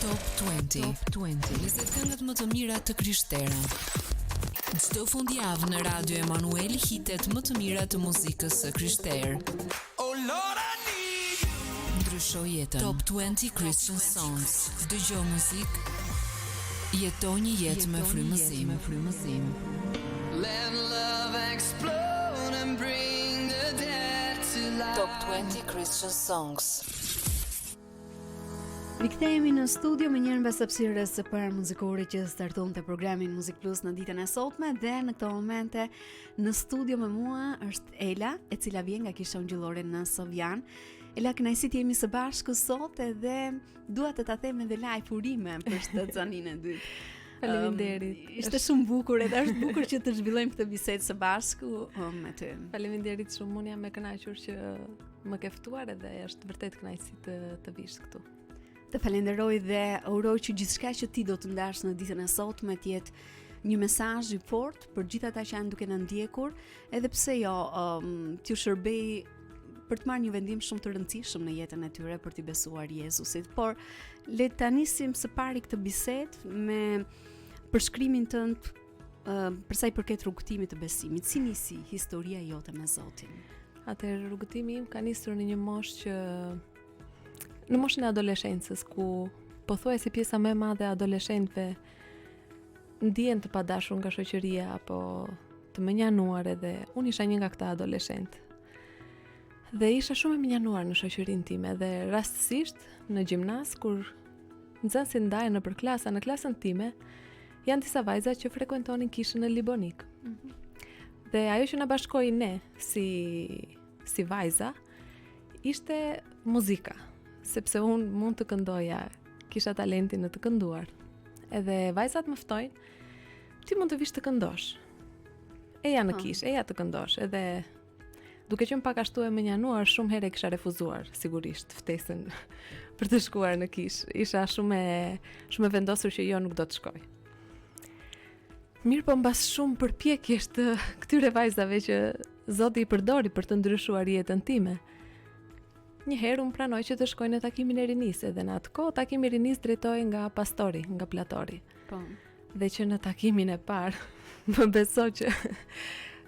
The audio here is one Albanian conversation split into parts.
Top 20. Top 20. 20 këngët më të mira të krishtera. Çdo fundjavë në Radio Emanuel hitet më të mira të muzikës së krishterë. Oh Lord, I need you. Ndrysho jetën. Top 20 Christian Songs. Dëgjo muzikë. Jeto një jetë me frymëzim. Me frymëzim. Let love explode and bring the dead to life. Top 20 Christian Songs. Rikthehemi në studio menjëherë mbas hapësirës së parë muzikore që startonte programin Muzik Plus në ditën e sotme dhe në këto momente në studio me mua është Ela, e cila vjen nga Kisha Ungjillore në Sovjan. Ela, kënaqësi të jemi së bashku sot edhe dua të ta them edhe live urime për shtatzaninë e dytë. Faleminderit. Um, ishte shumë bukur edhe është bukur që të zhvillojmë këtë bisedë së bashku um, me ty. Faleminderit shumë, unë jam e kënaqur që më ke ftuar edhe është vërtet kënaqësi të të vish këtu. Të falenderoj dhe uroj që gjithçka që ti do të ndash në ditën e sotme të jetë një mesazh i fortë për gjithë ata që janë duke na ndjekur, edhe pse jo, um, t'ju shërbejë për të marrë një vendim shumë të rëndësishëm në jetën e tyre për t'i besuar Jezusit. Por le ta nisim së pari këtë bisedë me përshkrimin tënd uh, për sa i përket rrugëtimit të besimit. Si nisi historia jote me Zotin? Atëherë rrugëtimi im ka nisur në një moshë që në moshën e adoleshencës ku pothuajse pjesa më e madhe e adoleshentëve ndihen të padashur nga shoqëria apo të mënjanuar edhe unë isha një nga këta adoleshentë. Dhe isha shumë e mënjanuar në shoqërinë time dhe rastësisht në gjimnaz kur nxënësit ndahen nëpër klasa, në klasën time janë disa vajza që frekuentonin kishën në Libonik. Mm -hmm. Dhe ajo që na bashkoi ne si si vajza ishte muzika, sepse unë mund të këndoja, kisha talentin në të kënduar. Edhe vajzat më ftojnë, ti mund të vish të këndosh. Eja në po. kishë, eja të këndosh. Edhe duke qenë pak ashtu e mënjanuar, shumë herë e kisha refuzuar sigurisht ftesën për të shkuar në kishë. Isha shumë e shumë e vendosur që jo nuk do të shkoj. Mirëpo mbas shumë përpjekjesh të këtyre vajzave që Zoti i përdori për të ndryshuar jetën time. Një herë unë pranoj që të shkoj në takimin e rinisë edhe në atë kohë takimi i rinisë drejtohej nga pastori, nga platori. Po. Dhe që në takimin e parë, më beso që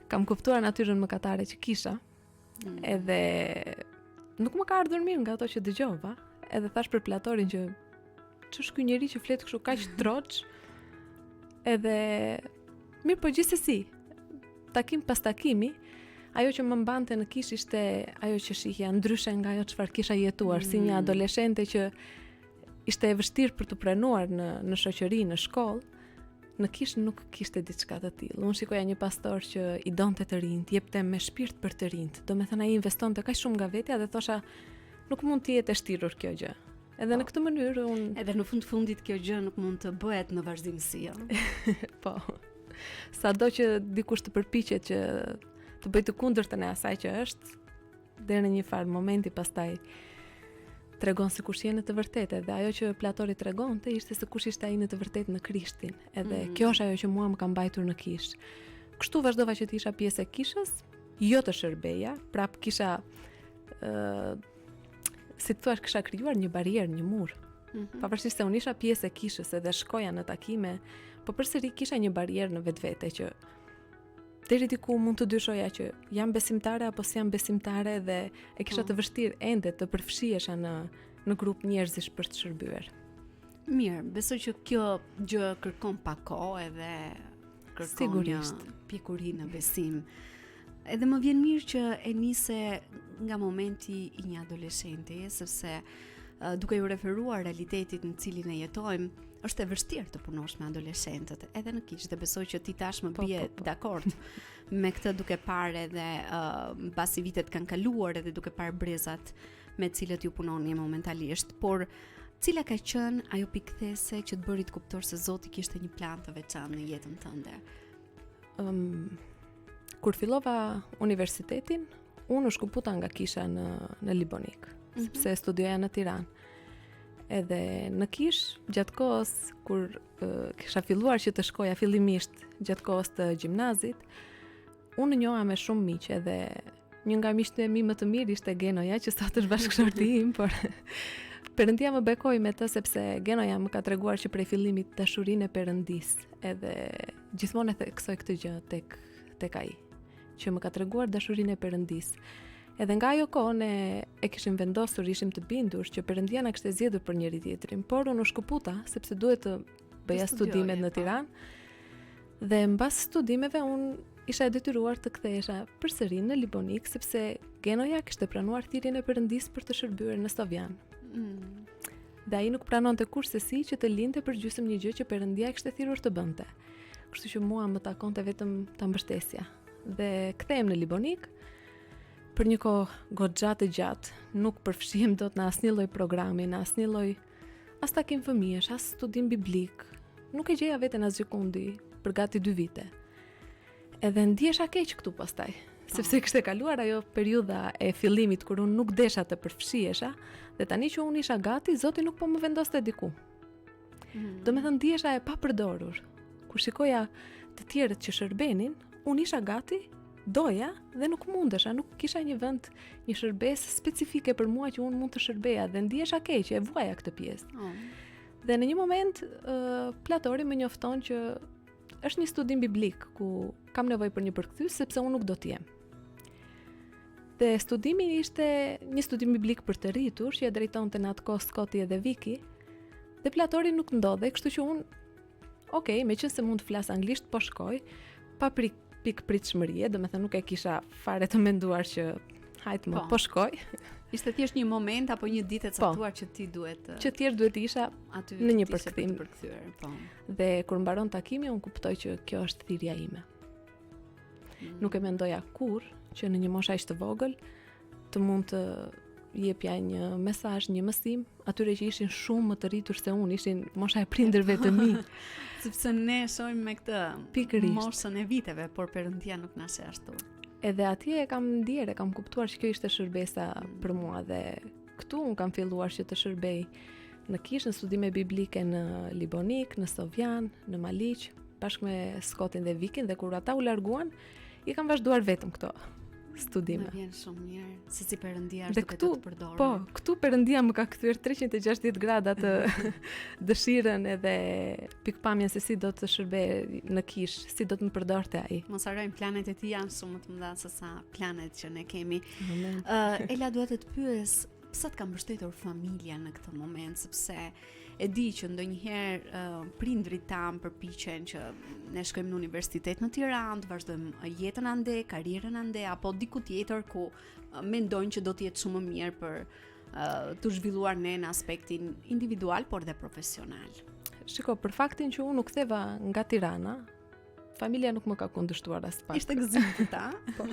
kam kuptuar natyrën mëkatare që kisha. Mm. Edhe nuk më ka ardhur mirë nga ato që dëgjova, edhe thashë për platorin që ç'është ky njeri që flet kështu kaq troç? Edhe mirëpo gjithsesi, takim pas takimi, ajo që më mbante në kishë ishte ajo që shihja ndryshe nga ajo çfarë kisha jetuar mm. si një mm. adoleshente që ishte e vështirë për t'u pranuar në në shoqëri, në shkollë. Në kishë nuk kishte diçka të tillë. Unë shikoja një pastor që i donte të rinjtë, jepte me shpirt për të rinjtë. Domethënë ai investonte kaq shumë nga vetja dhe thosha nuk mund të jetë e shtirur kjo gjë. Edhe në po. këtë mënyrë unë edhe në fund fundit kjo gjë nuk mund të bëhet në vazhdimësi, jo. po. Sado që dikush të përpiqet që të bëjë të kundërtën e asaj që është, deri në një farë momenti pastaj tregon se kush je në të vërtetë dhe ajo që Platori tregonte ishte se kush ishte ai në të vërtetë në Krishtin. Edhe mm. kjo është ajo që mua më ka mbajtur në kishë. Kështu vazhdova që të isha pjesë e kishës, jo të shërbeja, prap kisha ë uh, si të thuash kisha krijuar një barrierë, një mur. Mm -hmm. Pavarësisht se unë isha pjesë e kishës edhe shkoja në takime, po përsëri kisha një barrierë në vetvete që deri diku mund të dyshoja që jam besimtare apo s'jam besimtare dhe e kisha të po. vështirë ende të përfshihesha në në grup njerëzish për të shërbyer. Mirë, besoj që kjo gjë kërkon pak kohë edhe kërkon Sigurisht. një pjekuri në besim. Edhe më vjen mirë që e nise nga momenti i një adoleshenteje, sepse duke iu referuar realitetit në cilin ne jetojmë, është e vështirë të punosh me adoleshentët, edhe në kishë, dhe besoj që ti tashmë po, bie po, po. dakord me këtë duke parë edhe uh, mbasi vitet kanë kaluar edhe duke parë brezat me cilët ju punoni momentalisht, por cila ka qenë ajo pikëkthese që të bëri të kuptosh se Zoti kishte një plan të veçantë në jetën tënde? Um, kur fillova universitetin, unë u shkëputa nga kisha në në Libonik, mm -hmm. sepse studioja në Tiranë. Edhe në kishë, gjatë kohës kur uh, kisha filluar që të shkoja fillimisht gjatë kohës të gjimnazit, unë u njoha me shumë miq edhe një nga miqtë e mi më të mirë ishte Genoja, që sot është bashkëshorti im, por. Perëndia më bekoi me të sepse Genoja më ka treguar që prej fillimit dashurinë e Perëndisë, edhe gjithmonë e theksoj këtë gjë tek tek ai, që më ka treguar dashurinë e Perëndisë. Edhe nga ajo kohë ne e kishim vendosur, ishim të bindur që Perëndia na kishte zgjedhur për njëri tjetrin, por unë u shkëputa sepse duhet të bëja studimet në po. Tiranë. Dhe mbas studimeve unë isha e detyruar të kthehesha përsëri në Libonik sepse Genoja kishte pranuar thirrjen e Perëndisë për të shërbyer në Sovjan. Mm. Dhe ai nuk pranonte kurrsesi që të linte për gjysmë një gjë që Perëndia e kishte thirrur të bënte. Kështu që mua më takonte vetëm ta mbështesja. Dhe kthehem në Libonik për një kohë goxha të gjatë, nuk përfshihem dot në asnjë lloj programi, në asnjë lloj as takim fëmijësh, as studim biblik. Nuk e gjeja veten asgjëkundi për gati dy vite. Edhe ndihesha keq këtu pastaj, po. sepse kishte kaluar ajo periudha e fillimit kur unë nuk desha të përfshihesha dhe tani që unë isha gati, Zoti nuk po më vendoste diku. Mm. Domethënë ndihesha e papërdorur. Kur shikoja të tjerët që shërbenin, unë isha gati, doja dhe nuk mundesha, nuk kisha një vend, një shërbesë specifike për mua që unë mund të shërbeja dhe ndihesha keq, e vuaja këtë pjesë. Mm. Dhe në një moment, uh, Platori më njofton që është një studim biblik ku kam nevojë për një përkthyes sepse unë nuk do të jem. Dhe studimi ishte një studim biblik për të rritur që e drejtonte në atë kohë Skoti edhe Viki. Dhe Platori nuk ndodhej, kështu që unë ok, meqenëse mund të flas anglisht, po shkoj, pa prik pikëpritshmërie, domethënë nuk e kisha fare të menduar që hajt më, po, po shkoj. Ishte thjesht një moment apo një ditë e po. caktuar po, që ti duhet të që thjesht duhet të isha aty në një përkthim. Të përkthyer, po. Dhe kur mbaron takimi, unë kuptoj që kjo është thirrja ime. Mm. Nuk e mendoja kurrë që në një moshë aq të vogël të mund të jepja një mesazh, një mësim atyre që ishin shumë më të rritur se unë, ishin mosha e prindërve të mi. Sepse ne shohim me këtë Pikërisht. moshën e viteve, por Perëndia nuk na sheh ashtu. Edhe atje e kam ndjerë, e kam kuptuar që kjo ishte shërbesa për mua dhe këtu unë kam filluar që të shërbej në kishë, në studime biblike në Libonik, në Sovjan, në Maliq, bashkë me Skotin dhe Vikin dhe kur ata u larguan, i kam vazhduar vetëm këto studime. Më vjen shumë mirë se si Perëndia është duke të përdorur. Po, këtu Perëndia më ka kthyer 360 gradë atë dëshirën edhe pikëpamjen se si do të shërbej në kishë, si do të më përdorte ai. Mos harrojmë planet e tij janë shumë më të mëdha se sa planet që ne kemi. Ëh, uh, Ela dua të të pyes sa të ka mbështetur familja në këtë moment sepse e di që ndonjëherë uh, prindërit tanë përpiqen që ne shkojmë në universitet në Tiranë, të vazhdojmë jetën ande, karrierën ande apo diku tjetër ku uh, mendojnë që do të jetë shumë më mirë për uh, t'u zhvilluar ne në aspektin individual, por dhe profesional. Shiko, për faktin që unë u ktheva nga Tirana, familja nuk më ka kundërshtuar aspak. Ishte gëzim për ta. po.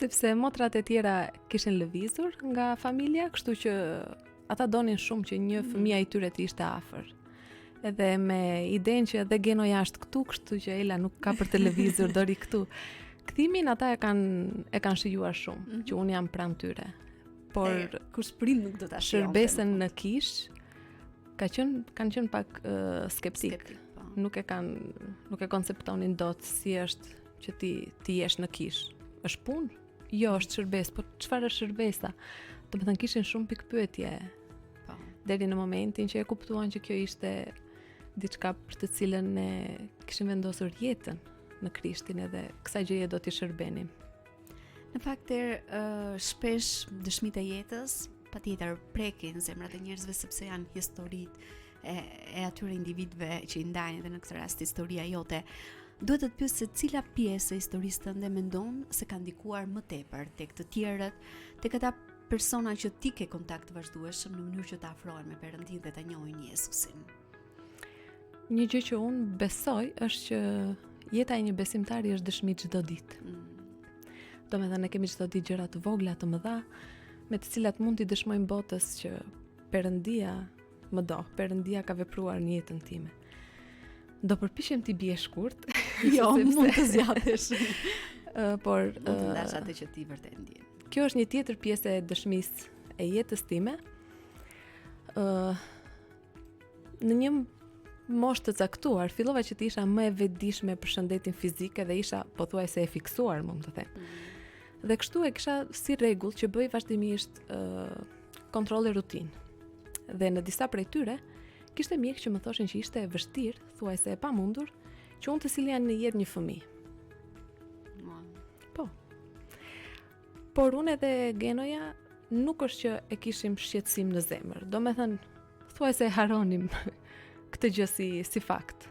Sepse motrat e tjera kishin lëvizur nga familja, kështu që ata donin shumë që një mm. fëmija i tyre të ishte afër. Edhe me idenë që edhe Genoja është këtu, kështu që Ela nuk ka për të lëvizur do rri këtu. Kthimin ata e kanë e kanë shijuar shumë, mm -hmm. që unë jam pranë tyre. Por e, kush prind nuk do ta shijonte. Shërbesën në kishë ka qenë kanë qenë pak uh, skeptik. Skeptik po. Nuk e kanë nuk e konceptonin dot si është që ti të jesh në kishë. Është punë? Jo, është shërbesë, po çfarë është shërbesa? Domethënë kishin shumë pikëpyetje. Po. Deri në momentin që e kuptuan që kjo ishte diçka për të cilën ne kishim vendosur jetën në Krishtin edhe kësaj gjëje do t'i shërbenim. Në fakt er, shpesh dëshmitë e jetës patjetër prekin zemrat e njerëzve sepse janë historitë e, e atyre individëve që i ndajnë dhe në këtë rast historia jote. Duhet të të pyes se cila pjesë e historisë tënde mendon se ka ndikuar më tepër tek të tjerët, tek ata persona që ti ke kontakt të vazhdueshëm në mënyrë që të afrohen me Perëndinë dhe ta njohin Jezusin. Një gjë që unë besoj është që jeta e një besimtari është dëshmi çdo ditë. Mm. Domethënë ne kemi çdo ditë gjëra të vogla, të mëdha, me të cilat mund t'i dëshmojmë botës që Perëndia më do, Perëndia ka vepruar në jetën time. Do përpiqem t'i bie shkurt. Jo, sepse... mund të zgjatesh. uh, por mund të ndash atë që ti vërtet ndjen. Kjo është një tjetër pjesë e dëshmisë e jetës time. Ë uh, në një moshë të caktuar, fillova që të isha më e vetëdijshme për shëndetin fizik edhe isha pothuajse e fiksuar, mund të them. Mm. Dhe kështu e kisha si rregull që bëj vazhdimisht uh, kontrolle rutinë. Dhe në disa prej tyre, kishte mjekë që më thoshin që ishte e vështirë, thuajse e pamundur, që unë të sillja në jetë një fëmijë. Po. Por unë edhe Genoja nuk është që e kishim shqetësim në zemër. Domethënë, thuajse e harronim këtë gjë si, si fakt.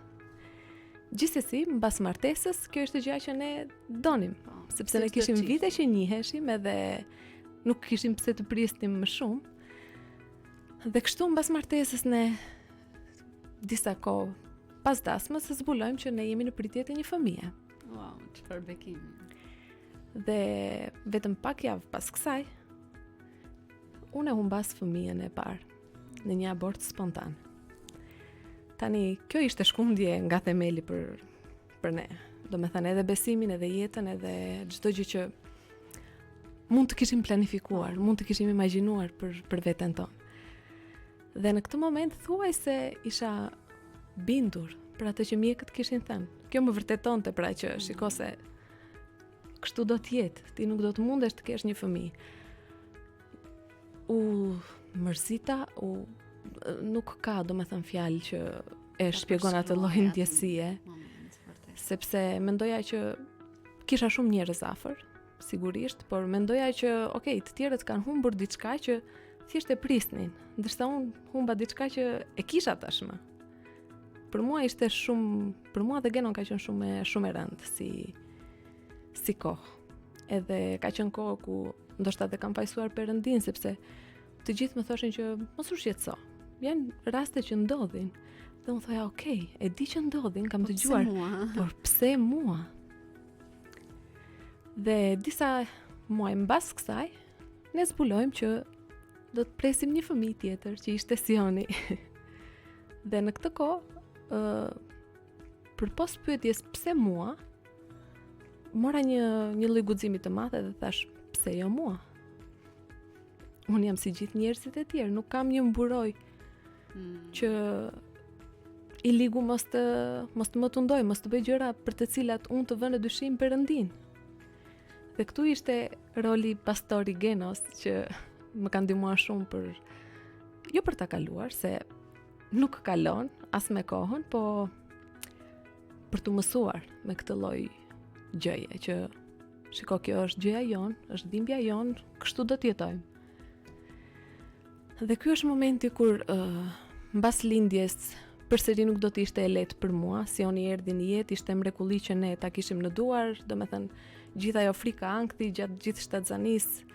Gjithsesi, mbas martesës, kjo ishte gjëja që ne donim, po, sepse ne kishim vite që njiheshim edhe nuk kishim pse të prisnim më shumë. Dhe kështu mbas martesës ne disa kohë pas dasmës zbulojmë që ne jemi në pritje të një fëmije. Wow, çfarë bekimi. Dhe vetëm pak javë pas kësaj, unë e humbas fëmijën e parë në një abort spontan. Tani, kjo ishte shkundje nga themeli për, për ne. Domethënë edhe besimin, edhe jetën, edhe çdo gjë që mund të kishim planifikuar, mund të kishim imagjinuar për, për veten tonë. Dhe në këtë moment thuajse isha bindur për atë që mjekët kishin thënë. Kjo më vërtetonte pra që mm. shiko se kështu do të jetë, ti nuk do të mundesh të kesh një fëmijë. U mërzita, u nuk ka domethënë fjalë që e shpjegon atë lloj ndjesie. Sepse mendoja që kisha shumë njerëz afër, sigurisht, por mendoja që, ok, të tjerët kanë humbur diçka që thjesht e prisnin, ndërsa unë humba diçka që e kisha tashmë. Për mua ishte shumë, për mua dhe Genon ka qenë shumë e shumë e rëndë si si kohë. Edhe ka qenë kohë ku ndoshta dhe kam fajësuar Perëndinë sepse të gjithë më thoshin që mos u shqetëso. Janë raste që ndodhin. Dhe unë thoja, ok, e di që ndodhin, kam po dëgjuar, por pse mua? Dhe disa muaj mbas kësaj, ne zbulojmë që do të presim një fëmijë tjetër që ishte Sioni. Dhe në këtë kohë, ë përpos pyetjes pse mua, mora një një lloj guximi të madh dhe thashë pse jo mua? Unë jam si gjithë njerëzit e tjerë, nuk kam një mburojë mm. që i ligu mos të mos të më tundojë, mos të bëjë gjëra për të cilat unë të vë në dyshim Perëndinë. Dhe këtu ishte roli pastor i Genos që më ka ndihmuar shumë për jo për ta kaluar se nuk kalon as me kohën, po për t'u mësuar me këtë lloj gjëje që shiko kjo është gjëja jonë, është dhimbja jonë, kështu do të jetojmë. Dhe ky është momenti kur uh, mbas lindjes përsëri nuk do të ishte e lehtë për mua, Sioni erdhi në jetë, ishte mrekulli që ne ta kishim në duar, domethënë gjithë ajo frika ankthi gjatë gjithë shtatzanisë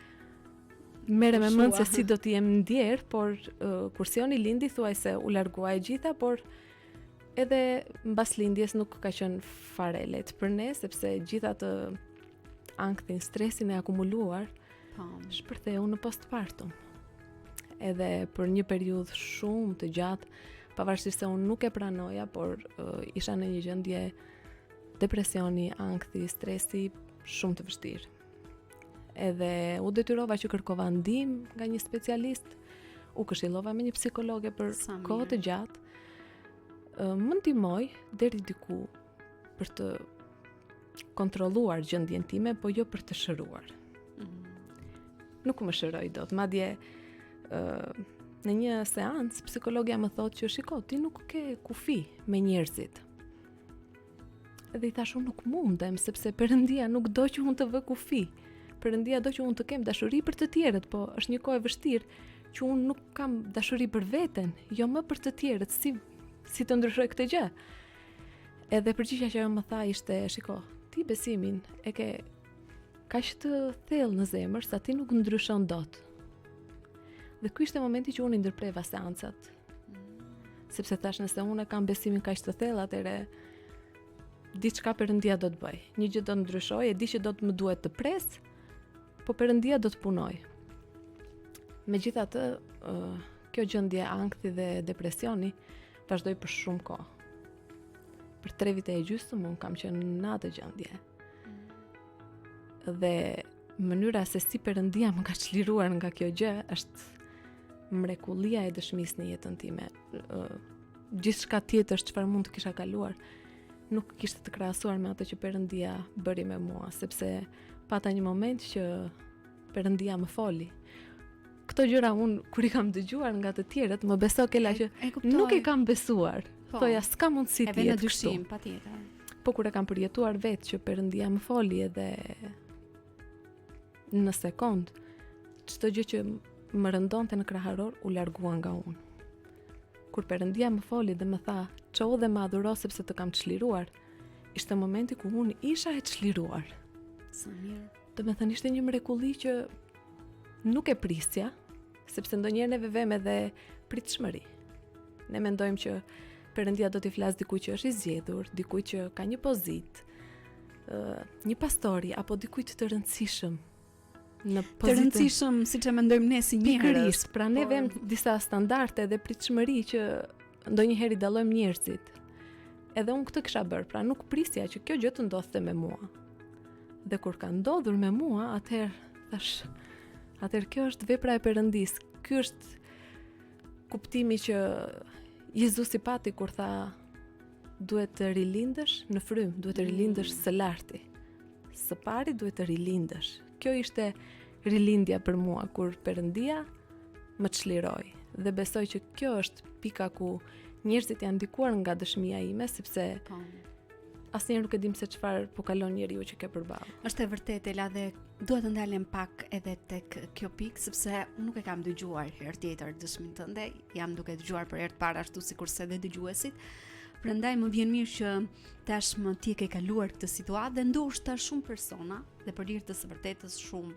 merre me mend se si do të jem ndjerë, por uh, kur Sioni lindi thuajse u largua e gjitha, por edhe mbas lindjes nuk ka qenë fare e lehtë për ne, sepse gjithë atë ankthin, stresin e akumuluar, po. shpërtheu në postpartum. Edhe për një periudhë shumë të gjatë, pavarësisht se unë nuk e pranoja, por uh, isha në një gjendje depresioni, ankthi, stresi shumë të vështirë. Edhe u detyrova që kërkova ndihmë nga një specialist, u këshillova me një psikologe për kohë të gjatë. Më ndihmoi deri diku për të kontrolluar gjendjen time, po jo për të shëruar. Mm -hmm. Nuk më shëroi dot. Madje ë uh, në një seancë psikologia më thotë që shiko, ti nuk ke kufi me njerëzit. Dhe i thashë unë nuk mundem sepse Perëndia nuk do që unë të vë kufi. Perëndia do që unë të kem dashuri për të tjerët, po është një kohë e vështirë që unë nuk kam dashuri për veten, jo më për të tjerët, si si të ndryshoj këtë gjë. Edhe përgjigja që ajo më tha ishte, shiko, ti besimin e ke kaq të thellë në zemër sa ti nuk ndryshon dot. Dhe ky ishte momenti që unë i ndërpreva seancat. Sepse thashë nëse unë e kam besimin kaq të thellë, atëherë diçka Perëndia do të bëjë. Një gjë do të ndryshojë, e di që do të më duhet të pres, po Perëndia do të punojë. Megjithatë, kjo gjendje ankthi dhe depresioni vazhdoi për shumë kohë. Për tre vite e gjysmë unë kam qenë në atë gjendje. Dhe mënyra se si Perëndia më ka çliruar nga kjo gjë është mrekullia e dëshmisë në jetën time. Gjithçka tjetër çfarë mund të kisha kaluar nuk kishte të krahasuar me atë që Perëndia bëri me mua, sepse pata një moment që Perëndia më foli. Këto gjëra unë kur i kam dëgjuar nga të tjerët, më beso Kela që e, e nuk i kam besuar. Po. Thoja s'ka mundësi të jetë kështu. Patjetër. Po kur e kam përjetuar vetë që Perëndia më foli edhe në sekond, çdo gjë që më rëndonte në kraharor u largua nga unë. Kur Perëndia më foli dhe më tha, "Çohu dhe më adhuro sepse të kam çliruar." Ishte momenti ku unë isha e çliruar. Sa mirë. Domethënë ishte një mrekulli që nuk e prisja, sepse ndonjëherë neve vëmë edhe pritshmëri. Ne mendojmë që Perëndia do t'i flasë dikujt që është i zgjedhur, dikujt që ka një pozitë, një pastori apo dikujt të rëndësishëm në pozitën të rëndësishëm siç e mendojmë ne si njerëz. Pikërisht, pra ne por... vëmë disa standarde dhe pritshmëri që ndonjëherë i dallojmë njerëzit. Edhe unë këtë kisha bërë, pra nuk prisja që kjo gjë të ndodhte me mua. Dhe kur ka ndodhur me mua, atëherë thashë, atëherë kjo është vepra e Perëndisë. Ky është kuptimi që Jezusi pati kur tha duhet të rilindësh në frymë, duhet të rilindësh mm. së larti. Së pari duhet të rilindësh. Kjo ishte rilindja për mua kur Perëndia më çliroi dhe besoj që kjo është pika ku njerëzit janë ndikuar nga dëshmia ime sepse po. asnjëherë nuk e dim se çfarë po kalon njeriu që ke përballë. Është e vërtetë Ela dhe dua të ndalem pak edhe tek kjo pikë sepse unë nuk e kam dëgjuar herë tjetër dëshminë tënde, jam duke dëgjuar për herë të parë ashtu sikurse edhe dëgjuesit. Prandaj më vjen mirë që tashmë ti e ke kaluar këtë situatë dhe ndoshta shumë persona dhe për hir të së vërtetës shumë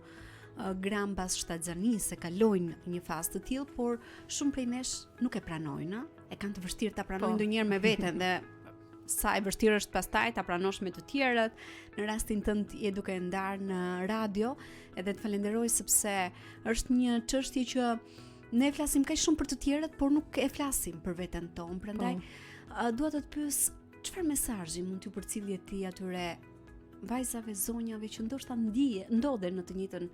uh, gra mbas shtatzanisë e kalojnë një fazë të tillë, por shumë prej nesh nuk e pranojnë, e kanë të vështirë ta pranojnë po. ndonjëherë me veten dhe sa e vështirë është pastaj ta pranosh me të tjerët. Në rastin tënd je duke e ndarë në radio, edhe të falenderoj sepse është një çështje që Ne flasim kaq shumë për të tjerët, por nuk e flasim për veten tonë. Prandaj po. uh, dua të të pyes çfarë mesazhi mund t'u përcillje ti atyre vajzave, zonjave që ndoshta ndije, ndodhen në të njëjtën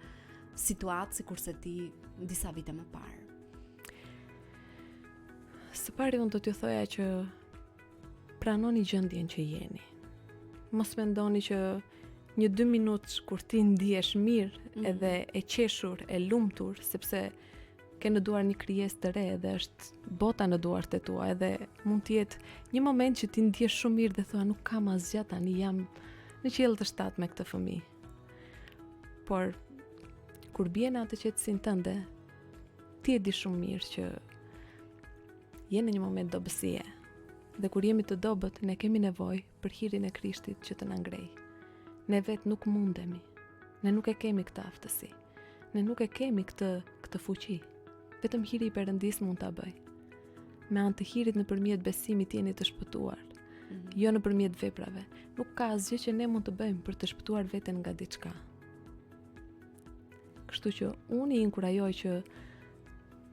situatë sikurse ti disa vite më parë. Së pari unë do t'ju thoja që pranoni gjendjen që jeni. Mos mendoni që një dy minutë kur ti ndihesh mirë mm -hmm. edhe e qeshur, e lumtur, sepse ke në duar një krijesë të re dhe është bota në duart e tua edhe mund të jetë një moment që ti ndihesh shumë mirë dhe thua nuk kam asgjë tani jam në qiell të shtatë me këtë fëmijë. Por kur bie në atë qetësinë tënde, ti e di shumë mirë që je në një moment dobësie. Dhe kur jemi të dobët, ne kemi nevojë për hirin e Krishtit që të na ngrejë. Ne vetë nuk mundemi. Ne nuk e kemi këtë aftësi. Ne nuk e kemi këtë këtë fuqi. Vetëm hiri i Perëndisë mund ta bëjë. Me anë të hirit nëpërmjet besimit jeni të shpëtuar, mm -hmm. jo nëpërmjet veprave. Nuk ka asgjë që ne mund të bëjmë për të shpëtuar veten nga diçka. Kështu që unë i inkurajoj që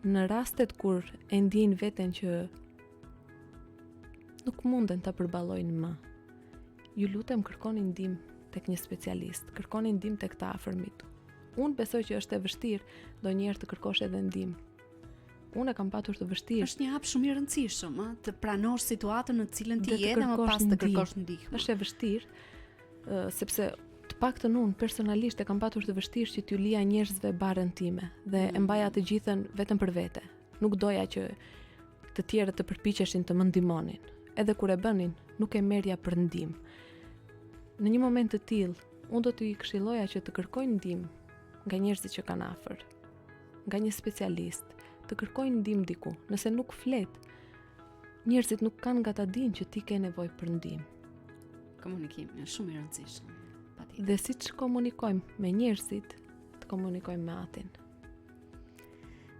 në rastet kur e ndjejnë veten që nuk munden ta përballojnë më, ju lutem kërkoni ndihmë tek një specialist, kërkoni ndihmë tek të afërmit. Unë besoj që është e vështirë ndonjëherë të kërkosh edhe ndihmë. Unë e kam patur të vështirë. Është një hap shumë i rëndësishëm, ë, të pranosh situatën në të cilën ti je dhe më pas të kërkosh ndihmë. Është e vështirë, sepse të paktën unë personalisht e kam patur të vështirë që t'ju lija njerëzve barrën time dhe mm. e mbaja të gjithën vetëm për vete. Nuk doja që të tjerët të përpiqeshin të më ndihmonin. Edhe kur e bënin, nuk e merrja për ndihmë. Në një moment të tillë, unë do t'i këshilloja që të kërkojnë ndihmë nga njerëzit që kanë afër, nga një specialist, të kërkojnë ndihmë diku. Nëse nuk flet, njerëzit nuk kanë nga ta dinë që ti ke nevojë për ndihmë. Komunikimi është shumë i rëndësishëm. Patjetër. Dhe siç komunikojmë me njerëzit, të komunikojmë me Atin.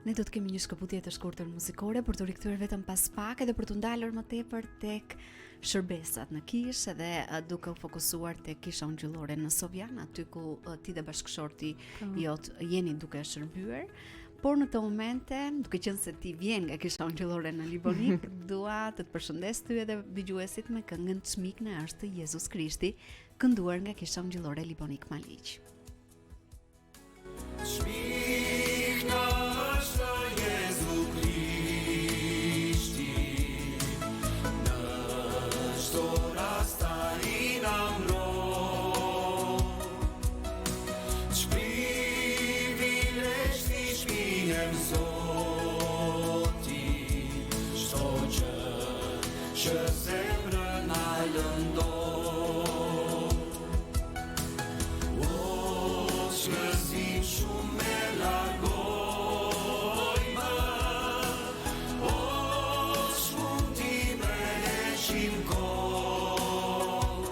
Ne do të kemi një shkëputje të shkurtër muzikore për t'u rikthyer vetëm pas pak edhe për t'u ndalur më tepër tek shërbesat në kishë edhe duke u fokusuar tek kisha ungjillore në Sovjan, aty ku ti dhe bashkëshorti po. jot jeni duke shërbyer. Por në këto momente, duke qenë se ti vjen nga kisha ungjillore në Libonik, dua të të përshëndes ty edhe dëgjuesit me këngën Çmikna është Jezus Krishti, kënduar nga kisha ungjillore Libonik Maliq. Çmikna është Jezu Krishti, në çdo rast ai na mbron. Ç'privilegj t'i shpihem. Që zemrën na lëndon O, ç'gëzim shumë e largojmë O, s'mund t'i heqim kot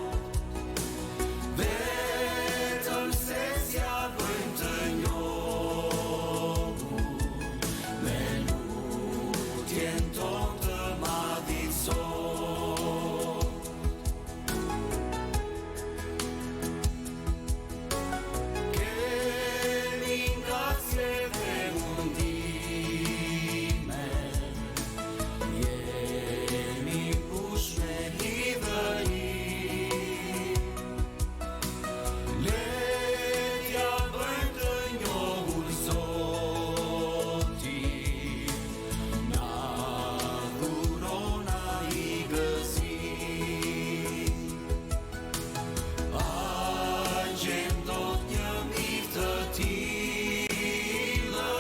Vetëm se s'ia bëjmë të njohur Me lutjen tonë të madhit Zot Kemi ngacje dhe mundime Jemi mbush me hidhërim Le t'ia bëjmë të njohur Zotit Na dhuron ai gëzim A gjen dot një mik të tillë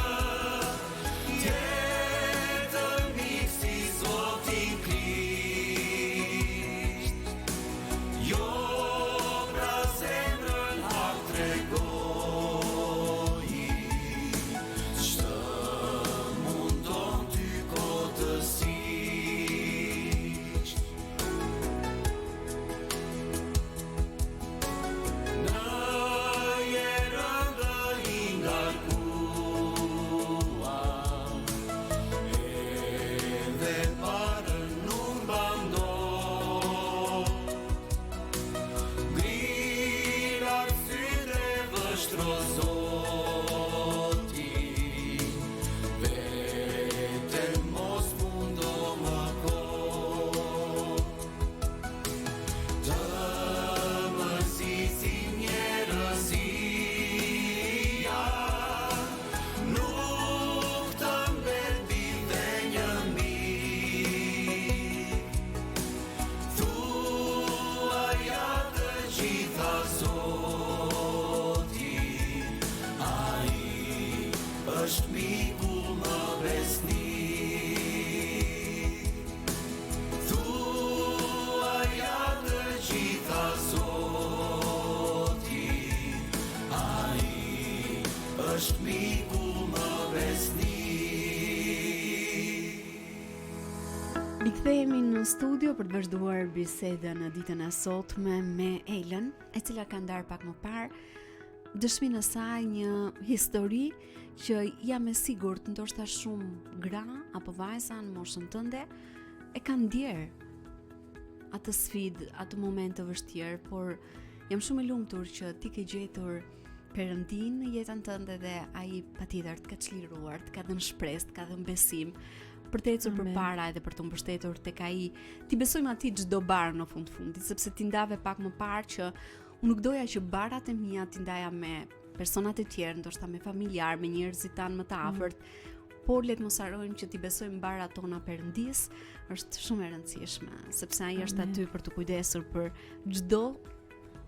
Tjetër mik si Zoti Krisht Jo pra zemrën hap tregoji Ç'të mundon ty kotësisht Në je rëndë i ngarkuar Edhe barrën nuk mban dot Ngri lart sytë e vështro Zotin Veten mos mundo më kot Të mërzisin njerëzia Nuk të mbet dhe një mik Thuaja të gjitha Zotit Ai është miku më besnik Thuaja të gjitha Zotit Ai është miku më besnik Rikthehemi në studio për të vazhduar bisedën në ditën e sotme me Elën, e cila ka ndarë pak më parë dëshminë e saj një histori që jam e sigurt ndoshta shumë gra apo vajza në moshën tënde e kanë ndjerë atë sfidë, atë moment të vështirë, por jam shumë e lumtur që ti ke gjetur Perëndinë në jetën tënde dhe ai patjetër të ka çliruar, të ka dhënë shpresë, të ka dhënë besim për të ecur përpara edhe për t'u mbështetur tek ai. T'i besojmë atij çdo barrë në fund fundit, sepse ti ndave pak më parë që unë nuk doja që barrat e mia t'i ndaja me personat e tjerë, ndoshta me familjarë, me njerëzit tanë më të mm. afërt, mm. por le të mos harrojmë që t'i besojmë barrat tona Perëndisë, është shumë e rëndësishme, sepse ai është aty për t'u kujdesur për çdo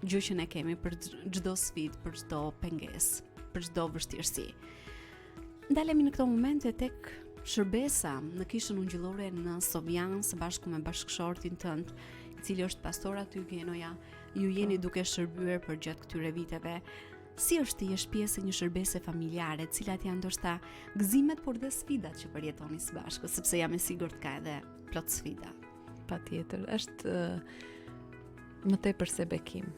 gjë që ne kemi, për çdo sfidë, për çdo pengesë, për çdo vështirësi. Ndalemi në këto momente tek shërbesa në kishën ungjillore në Sovjan së bashku me bashkëshortin tënd, i cili është pastor aty Genoja. Ju jeni po. duke shërbyer përgjatë këtyre viteve. Si është të jesh pjesë e një shërbese familjare, cilat janë ndoshta gëzimet por dhe sfidat që përjetoni së bashku, sepse jam e sigurt ka edhe plot sfida. Patjetër, është më tepër se bekim.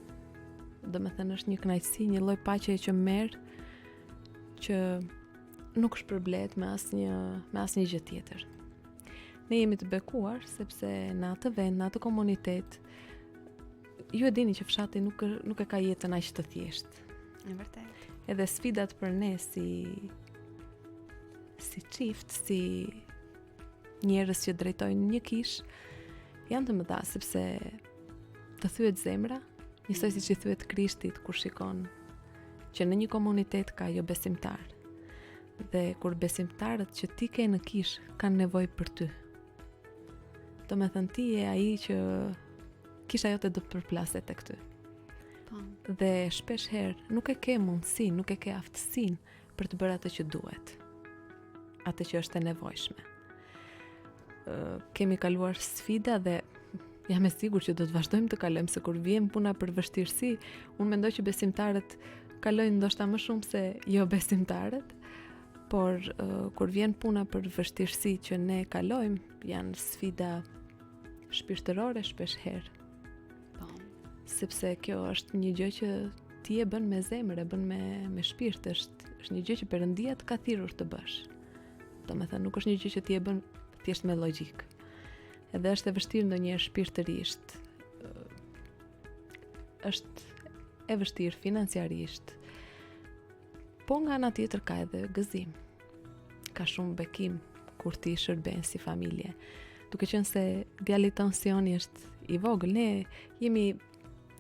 Domethënë është një kënaqësi, një lloj paqeje që merr që nuk shpërblehet me asnjë me asnjë gjë tjetër. Ne jemi të bekuar sepse në atë vend, në atë komunitet, ju e dini që fshati nuk nuk e ka jetën aq të thjeshtë. E vërtetë. Edhe sfidat për ne si si çift, si njerëz që drejtojnë një kishë, janë të mëdha sepse të thyet zemra, njësoj mm. siç i thyet Krishtit kur shikon që në një komunitet ka jobesimtarë. Dhe kur besimtarët që ti ke në kishë kanë nevojë për ty. Domethënë ti je ai që kisha jote do të përplaset tek ty. Po. Dhe shpesh herë nuk e ke mundësinë, nuk e ke aftësinë për të bërë atë që duhet. Atë që është e nevojshme. Kemi kaluar sfida dhe jam e sigurt që do të vazhdojmë të kalojmë se kur vjen puna për vështirësi, unë mendoj që besimtarët kalojnë ndoshta më shumë se jo besimtarët, por uh, kur vjen puna për vështirësi që ne kalojmë, janë sfida shpirtërore shpesh herë. Po. Sepse kjo është një gjë që ti e bën me zemër, e bën me me shpirt, është është një gjë që Perëndia të ka thirrur të bësh. Domethënë, nuk është një gjë që ti e bën thjesht me logjikë. Edhe është e vështirë ndonjëherë shpirtërisht. Është e vështirë financiarisht. Po nga ana tjetër ka edhe gëzim. Ka shumë bekim kur ti shërben si familje. Duke qenë se djali tonë Sioni është i vogël, ne jemi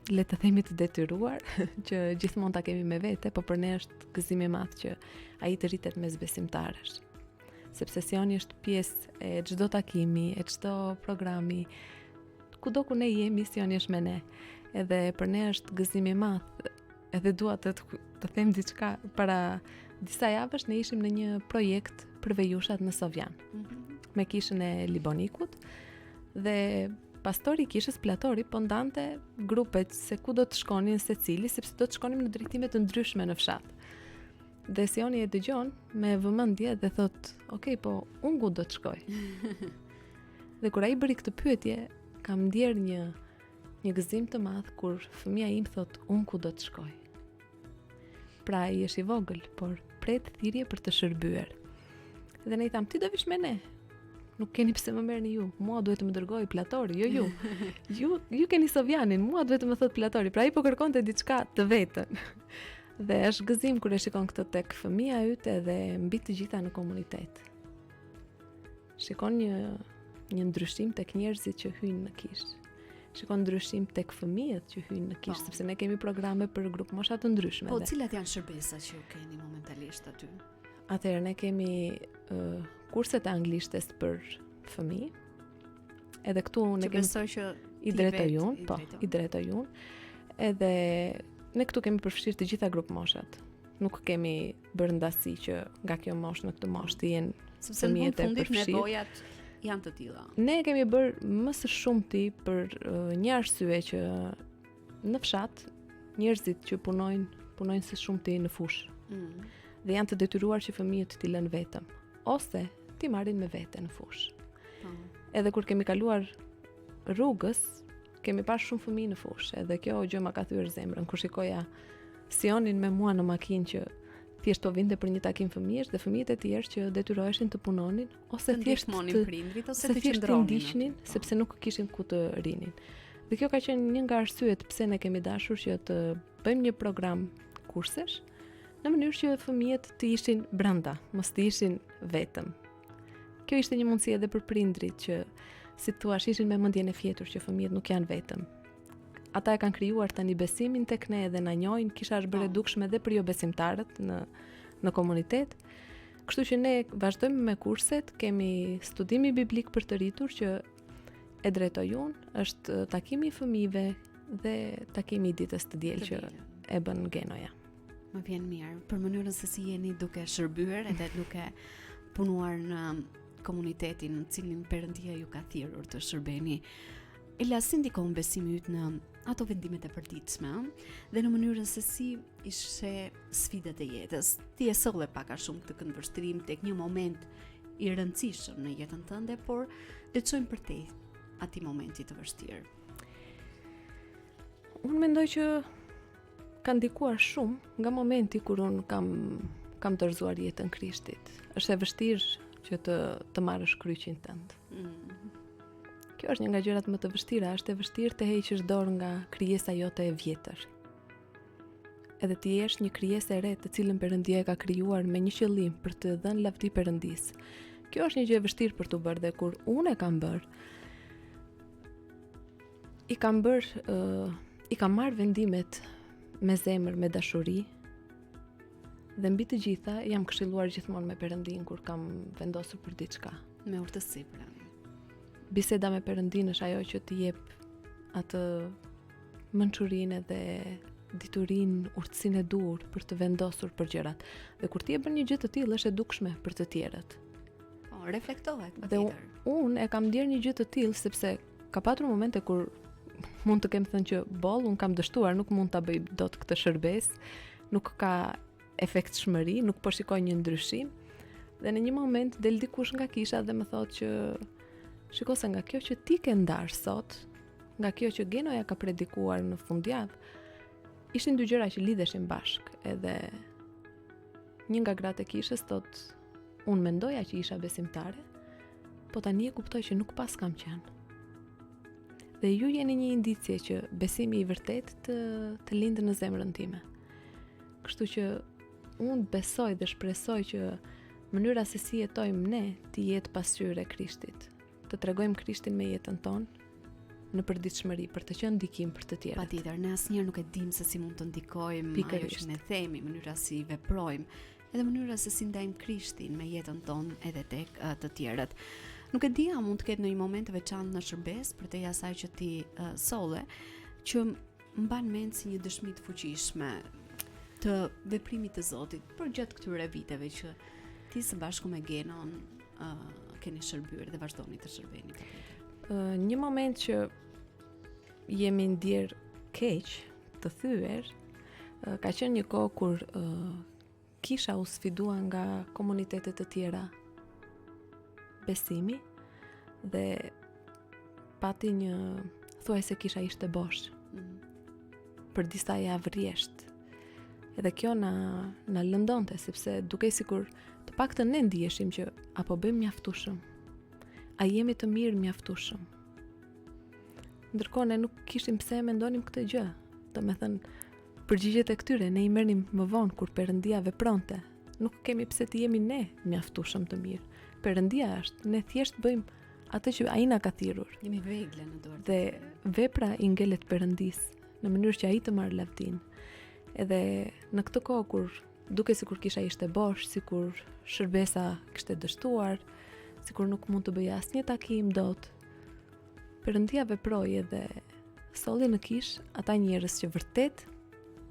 le të themi të detyruar që gjithmonë ta kemi me vete, po për ne është gëzim i madh që ai të rritet mes besimtarësh. Sepse Sioni është pjesë e çdo takimi, e çdo programi, kudo ku ne jemi, Sioni është me ne. Edhe për ne është gëzim i madh. Edhe dua të të them diçka para disa javësh ne ishim në një projekt për vejushat në Sovjan. Mm -hmm. Me kishën e Libonikut dhe pastori i kishës Platori po ndante grupet se ku do të shkonin secili, sepse do të shkonim në drejtime të ndryshme në fshat. Dhe Sioni e dëgjon me vëmendje dhe thotë, "Ok, po unë ku do të shkoj?" dhe kur ai bëri këtë pyetje, kam ndier një një gëzim të madh kur fëmija im thotë, "Unë ku do të shkoj?" Pra ai është i vogël, por pret thirrje për të shërbyer. Dhe ne i thamë, ti do vish me ne. Nuk keni pse më merrni ju. Mua duhet të më dërgojë Platori, jo ju. Ju ju keni Sovjanin, mua duhet të më thotë Platori. Pra ai po kërkonte diçka të vetën. Dhe është gëzim kur e shikon këtë tek fëmija yt edhe mbi të gjitha në komunitet. Shikon një një ndryshim tek njerëzit që hyjnë në kishë. Shikon ndryshim tek fëmijët që hyjnë në kishë, po. sepse ne kemi programe për grupmosha të ndryshme. Po, cilat janë shërbesat që ju keni momentalisht aty? Atëherë ne kemi uh, kurset e anglishtes për fëmijë. Edhe këtu ne kemi besoj që i drejtoj unë, po, i drejtoj unë. Edhe ne këtu kemi përfshirë të gjitha grupmoshat. Nuk kemi bërë ndasi që nga kjo moshë në këtë moshë të jenë sepse në fund fundit nevojat janë të tilla. Ne kemi bërë më së shumti për uh, një arsye që në fshat njerëzit që punojnë, punojnë së shumti në fushë. Mm. Dhe janë të detyruar që fëmijët t'i lënë vetëm ose t'i marrin me vete në fushë. Mm. Edhe kur kemi kaluar rrugës, Kemi parë shumë fëmijë në fushë, edhe kjo gjë ma ka thyer zemrën kur shikoja Sionin me mua në makinë që thjesht po vinte për një takim fëmijësh dhe fëmijët e tjerë që detyroheshin të punonin ose të thjesht të prindrit ose të qëndronin, ndiqnin po. sepse nuk kishin ku të rrinin. Dhe kjo ka qenë një nga arsyet pse ne kemi dashur që të bëjmë një program kursesh në mënyrë që fëmijët të ishin brenda, mos të ishin vetëm. Kjo ishte një mundësi edhe për prindrit që, si të thuash, ishin me mendjen e fjetur që fëmijët nuk janë vetëm. Ata e kanë krijuar tani besimin tek ne edhe na njohin, kisha është bërë e po. dukshme edhe për jobesimtarët në në komunitet. Kështu që ne vazhdojmë me kurset, kemi studimi biblik për të rritur që e drejtoj unë, është takimi i fëmijëve dhe takimi i ditës të diel që e bën Genoja. Më vjen mirë për mënyrën se si jeni duke shërbyer edhe duke punuar në komunitetin në cilin Perëndia ju ka thirrur të shërbeni. Ela si ndikon besimi yt në ato vendimet e përditshme dhe në mënyrën se si i sheh sfidat e jetës. Ti e solle pak a shumë këtë këndvështrim tek një moment i rëndësishëm në jetën tënde, por le të çojmë përtej atij momenti të vështirë. Unë mendoj që ka ndikuar shumë nga momenti kur unë kam kam dorëzuar jetën Krishtit. Është e vështirë që të të marrësh kryqin tënd. Mm. Kjo është një nga gjërat më të vështira, është e vështirë të heqësh dorë nga krijesa jote e vjetër. Edhe të jesh një krijesë e re të cilën Perëndia e ka krijuar me një qëllim për të dhënë lavdi Perëndisë. Kjo është një gjë e vështirë për t'u bërë dhe kur unë e kam bërë, I kam bërë, uh, i kam marrë vendimet me zemër, me dashuri, dhe mbi të gjitha jam këshilluar gjithmonë me Perëndinë kur kam vendosur për diçka. Me urtësi pra. Biseda me Perëndinë është ajo që të jep atë mençurinë dhe diturinë, urtësinë e duhur për të vendosur për gjërat. Dhe kur ti e bën një gjë të tillë është e dukshme për të tjerët. Po. reflektohet patjetër. Dhe unë e kam ndjerë një gjë të tillë sepse ka patur momente kur mund të kem thënë që boll, unë kam dështuar, nuk mund ta bëj dot këtë shërbesë, nuk ka efektshmëri, nuk po shikoj një ndryshim. Dhe në një moment del dikush nga kisha dhe më thotë që shiko se nga kjo që ti ke ndarë sot, nga kjo që Genoja ka predikuar në fundjavë, ishin dy gjëra që lidheshin bashkë, edhe një nga gratë e kishës thotë, unë mendoja që isha besimtare, po tani e kuptoj që nuk paskam qenë. Dhe ju jeni një indicie që besimi i vërtetë të, të lind në zemrën time. Kështu që unë besoj dhe shpresoj që mënyra se si jetojmë ne të jetë pasqyrë e Krishtit. Të tregojmë Krishtin me jetën tonë në përditshmëri për të qenë ndikim për të tjerët. Patjetër, ne asnjëherë nuk e dimë se si mund të ndikojmë ajo që ne themi, mënyra si veprojmë, edhe mënyra se si ndajmë Krishtin me jetën tonë edhe tek uh, të tjerët. Nuk e di a mund të ketë ndonjë moment të veçantë në shërbesë përtej asaj që ti uh, solle, që mban mend si një dëshmi të fuqishme të veprimit të Zotit përgjatë këtyre viteve që ti së bashku me Genon uh, keni shërbyer dhe vazhdoni të shërbeni. Uh, një moment që jemi ndier keq, të thyer, uh, ka qenë një kohë kur uh, Kisha u sfidua nga komunitete të tjera besimi dhe pati një thuajse kisha ishte bosh. Mm. Për disa javë rresht. Edhe kjo na na lëndonte sepse dukej sikur të paktën ne ndiheshim që a po bëjmë mjaftueshëm. A jemi të mirë mjaftueshëm. Ndërkohë ne nuk kishim pse e mendonim këtë gjë. Domethënë, Përgjigjet e këtyre ne i merrnim më vonë kur Perëndia vepronte. Nuk kemi pse të jemi ne mjaftueshëm të mirë. Perëndia është, ne thjesht bëjmë atë që ai na ka thirrur. Jemi vegla në duart. Dhe vepra i ngelet Perëndisë në mënyrë që ai të marrë lavdinë. Edhe në këtë kohë kur dukej sikur kisha ishte bosh, sikur shërbesa kishte dështuar, sikur nuk mund të bëja asnjë takim dot, Perëndia veproi edhe solli në kishë ata njerëz që vërtet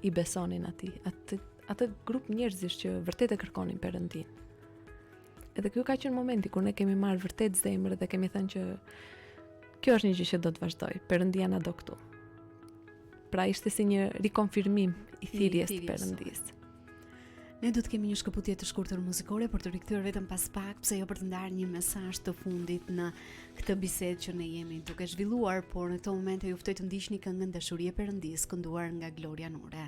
i besonin atij, atë atë grup njerëzish që vërtet e kërkonin Perëndinë. Edhe ky ka qenë momenti kur ne kemi marrë vërtet zemër dhe kemi thënë që kjo është një gjë që do të vazhdojë, Perëndia na do këtu. Pra ishte si një rikonfirmim i thirrjes të Perëndisë. Ne do të kemi një shkëputje të shkurtër muzikore për t'u rikthyer vetëm pas pak, pse jo për të ndarë një mesazh të fundit në këtë bisedë që ne jemi duke zhvilluar, por në këto momente ju ftoj të ndiqni këngën Dashuri e Perëndisë kënduar nga Gloria Nure.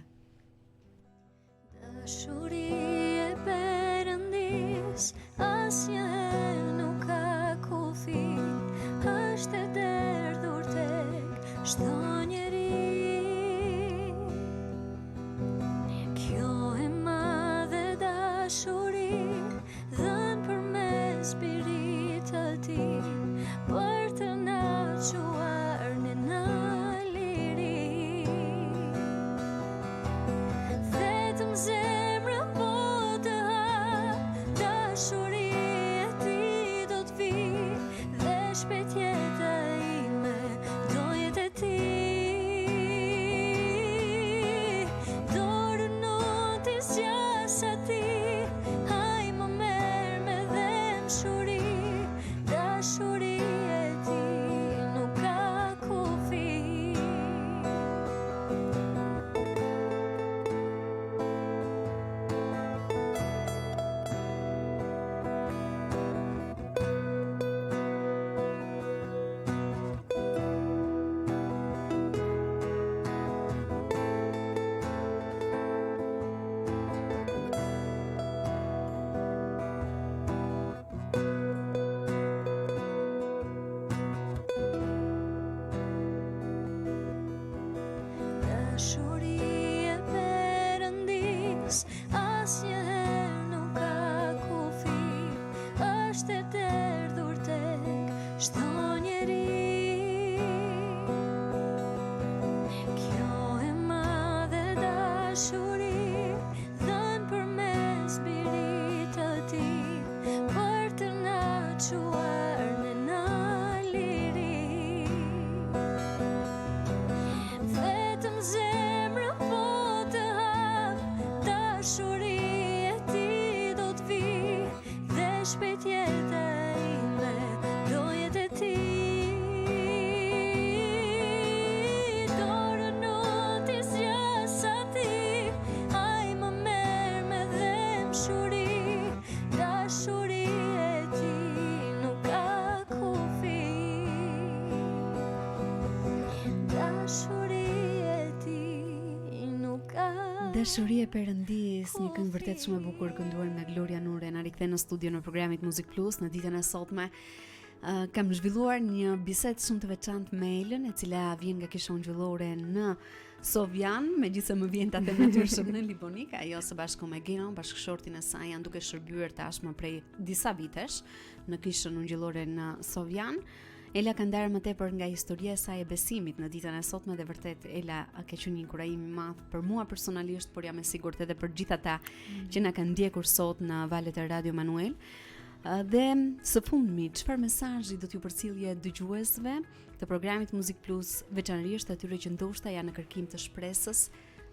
Dashuri e Perëndisë asnjëherë nuk ka kufi, është e derdhur tek çdo njeri. Kjo e madhe dashuri Dhënë përmes birit të tij Për të na çuar ne në liri Vetëm zemrën po të hap Dashuri e tij do të vijë Dhe shpejt jeta ime do jetë e tij Dorën unë t'i zgjas atij Ai më merr me dhembshuri Dashuri e tij nuk ka kufi Dashuri e Perëndisë asnjëherë nuk ka kufi është e derdhur tek çdo njeri. Kjo e madhe dashuri dhënë përmes birit të tij për të na çuar ne në liri. Vetëm zemrën po të hap, dashuri e tij do të vijë dhe shpejt jeta Dashuri e Perëndisë, një këngë vërtet shumë e bukur kënduar nga Gloria Nure, na rikthen në studion e programit Muzik Plus në ditën e sotme. Uh, kam zhvilluar një bisedë shumë të veçantë me Elën, e cila vjen nga Kisha Ungjillore në Sovjan, megjithëse më vjen ta them natyrshëm në Libonik, ajo së bashku me Genon, bashkëshortin e saj janë duke shërbyer tashmë prej disa vitesh në Kishën Ungjillore në Sovjan. Ela ka ndarë më tepër nga historia e saj e besimit në ditën e sotme dhe vërtet Ela ka qenë një inkurajim i madh për mua personalisht, por jam e sigurt edhe për gjithë ata mm. që na kanë ndjekur sot në valët e Radio Emanuel. Dhe së fundmi, çfarë mesazhi do t'ju përcillje dëgjuesve të programit Muzik Plus, veçanërisht atyre që ndoshta janë në kërkim të shpresës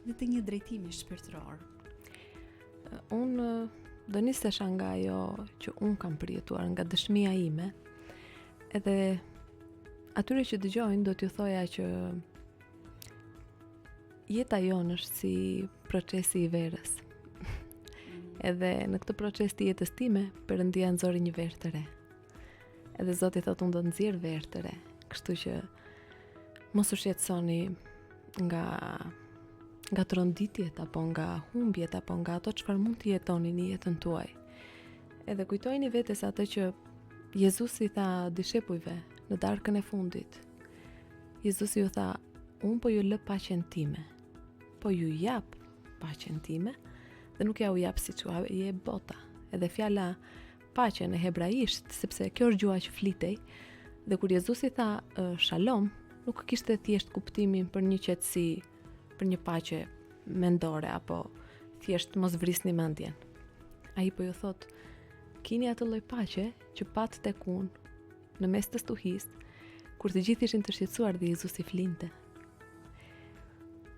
dhe të një drejtimi shpirtëror? Unë do nisesha nga ajo që unë kam përjetuar, nga dëshmia ime, edhe atyre që dëgjojnë do t'ju thoja që jeta jonë është si procesi i verës. Mm. Edhe në këtë proces të jetës time, Perëndia nxori një verë të re. Edhe Zoti thotë unë do të nxjerr verë të re. Kështu që mos u shqetësoni nga nga tronditjet apo nga humbjet apo nga ato çfarë mund të jetoni në jetën tuaj. Edhe kujtojini vetes atë që Jezusi tha dishepujve në darkën e fundit. Jezusi ju tha, unë po ju lë paqen time, po ju jap paqen time dhe nuk ja u jap siç ua jep bota. Edhe fjala paqe në hebraisht, sepse kjo është gjuha që flitej, dhe kur Jezusi tha shalom, nuk kishte thjesht kuptimin për një qetësi, për një paqe mendore apo thjesht mos vrisni mendjen. Ai po ju thotë, kini atë lloj paqe që patë tek unë në mes të stuhisë, kur të gjithë ishin të shqetësuar dhe Jezusi flinte.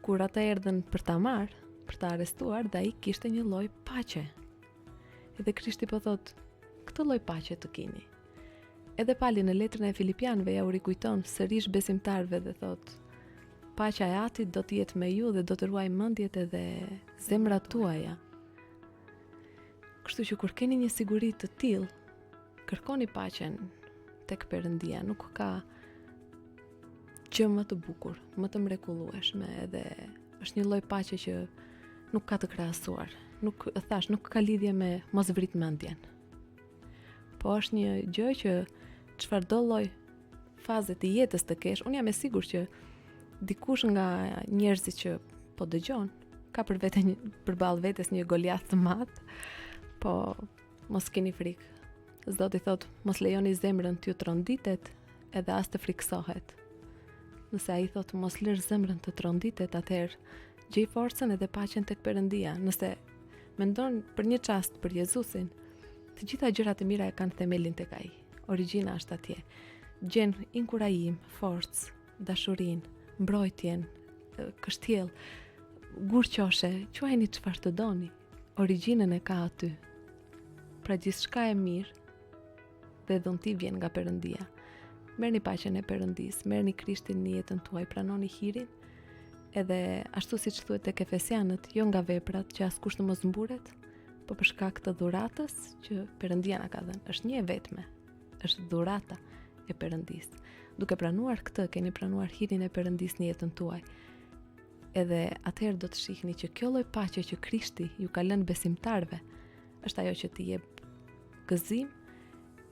Kur ata erdhën për ta marrë, për ta arrestuar, dhe ai kishte një lloj paqe. Edhe Krishti po thotë, këtë lloj paqe të kini. Edhe Pali në letrën e Filipianëve ja u rikujton sërish besimtarëve dhe thotë, paqja e Atit do të jetë me ju dhe do të ruajë mendjet edhe zemrat tuaja. Kështu që kur keni një siguri të tillë, kërkoni paqen tek Perëndia, nuk ka gjë më të bukur, më të mrekullueshme edhe është një lloj paqe që nuk ka të krahasuar. Nuk thashë, nuk ka lidhje me mos vrit mendjen. Po është një gjë që çfarëdo lloj faze të jetës të kesh, unë jam e sigurt që dikush nga njerëzit që po dëgjon ka për vete një, përballë vetes një Goliath të madh, po mos keni frikë. Zoti thotë, mos lejoni zemrën t'ju tronditet edhe as të frikësohet. Nëse ai thotë mos lër zemrën të tronditet, atëherë gjej forcën edhe paqen tek Perëndia. Nëse mendon për një çast për Jezusin, të gjitha gjërat e mira e kanë themelin tek ai. Origjina është atje. Gjen inkurajim, forcë, dashurinë, mbrojtjen, kështjellë, gur qoshe, quajeni çfarë të doni. Origjinën e ka aty. Pra gjithçka e mirë dhe dhunti vjen nga Perëndia. Merrni paqen e Perëndisë, merrni Krishtin në jetën tuaj, pranoni hirin, edhe ashtu siç thuhet tek Efesianët, jo nga veprat që askush të mos mburret, po për shkak të dhuratës që Perëndia na ka dhënë. Është një e vetme. Është dhurata e Perëndisë. Duke pranuar këtë, keni pranuar hirin e Perëndisë në jetën tuaj. Edhe atëherë do të shihni që kjo lloj paqe që Krishti ju ka lënë besimtarëve, është ajo që të jep gëzim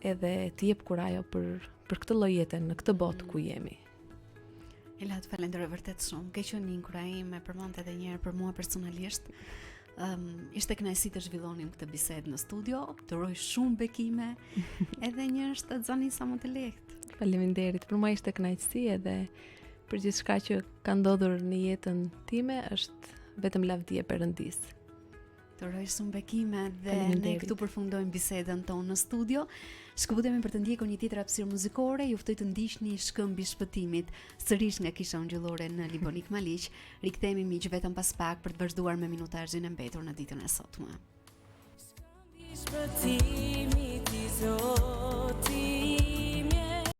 edhe të jep kurajo për për këtë lloj jete në këtë botë ku jemi. Ela, të falenderoj vërtet shumë. Ke qenë një inkurajim, e përmend edhe një herë për mua personalisht. Um, ishte kënaqësi të zhvillonim këtë bisedë në studio. Të uroj shumë bekime edhe një shtatzani sa më të lehtë. Faleminderit. Për mua ishte kënaqësi edhe për gjithçka që ka ndodhur në jetën time është vetëm lavdi e Perëndisë. Të uroj shumë bekime dhe ne këtu përfundojmë bisedën tonë në studio. Shkëputemi për të ndjekur një tjetër hapësirë muzikore. Ju ftoj të ndiqni Shkëmbi i Shpëtimit, sërish nga Kisha Ungjillore në Libonik Maliq. Rikthehemi miq vetëm pas pak për të vazhduar me minutazhin e mbetur në ditën e sotme. Shkëmbi i Shpëtimit i Zotit.